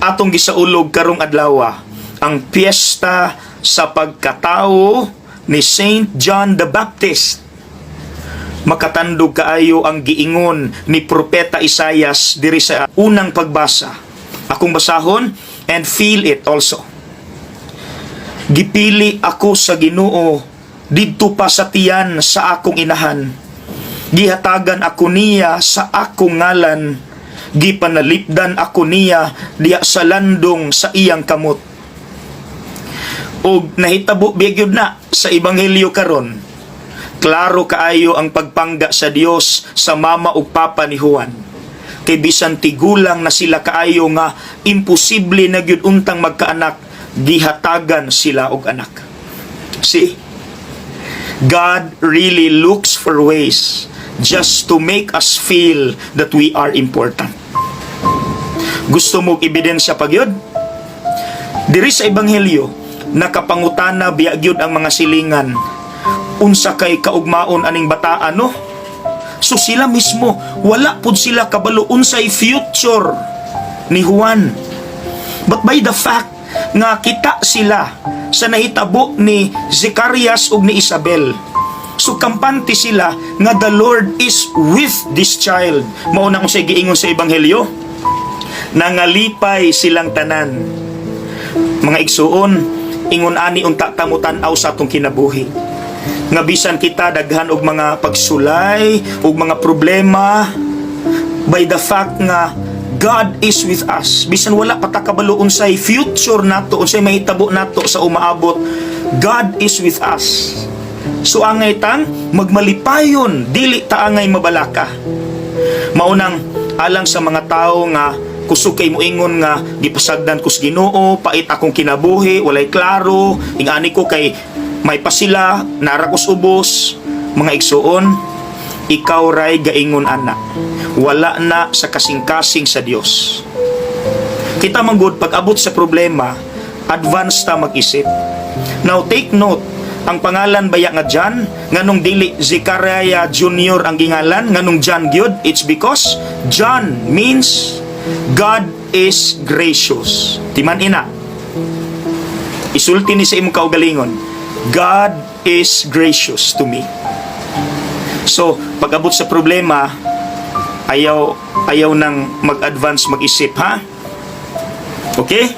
Atong gisaulog karong adlaw ang piyesta sa pagkatao ni Saint John the Baptist. Makatandog kaayo ang giingon ni Propeta Isayas diri sa unang pagbasa. Akong basahon and feel it also. "Gipili ako sa Ginoo didto pa sa tiyan sa akong inahan. Gihatagan ako niya sa akong ngalan. Gipanalipdan ako niya diha sa landong sa iyang kamot." Og nahitabo gyud na sa ebanghelyo karon. Klaro kaayo ang pagpangga sa Dios sa mama ug papa ni Juan. Kay bisan tigulang na sila kaayo nga imposible na gyud untang magkaanak, gihatagan sila og anak. See? God really looks for ways just to make us feel that we are important. Gusto mo ebidensya pa gyud? Diri sa ebanghelyo, nakapangutana biya gyud ang mga silingan. "Unsa kay kaugmaon aning bataan, no?" So sila mismo, wala pud sila kabalo unsay future ni Juan. But by the fact nga kita sila sa nahitabo ni Zacarias ug ni Isabel, so kampante sila nga the Lord is with this child. Mao na kung sa giingon sa ebanghelyo, nangalipay silang tanan. Mga igsuon, ingon ani unta ta motan-aw sa atong kinabuhi. Nga bisan kita daghan og mga pagsulay ug mga problema, by the fact nga God is with us. Bisan wala pa ta kabalo unsay future nato, unsay mahitabo nato sa umaabot, God is with us. So angay tang magmalipayon, dili ta angay mabalaka. Maunang alang sa mga tao nga kusog kay moingon nga gipasagdan ko sa Ginoo, pait akong kinabuhi, walay klaro, ingani ko kay may pasila, nara ko sa ubos. Mga igsuon, ikaw ray gaingon ana. Wala na sa kasing-kasing sa Dios. Kita man gud, pag abot sa problema, advance ta mag-isip. Now take note, ang pangalan baya nga John, nganong dili Zechariah Jr. ang gingalan, nganong John gyud? It's because John means God is gracious. Timan ina. Isulti ni sa imong kaugalingon, "God is gracious to me." So, pag abot sa problema, ayaw ayaw nang mag-advance mag-isip, ha? Okay?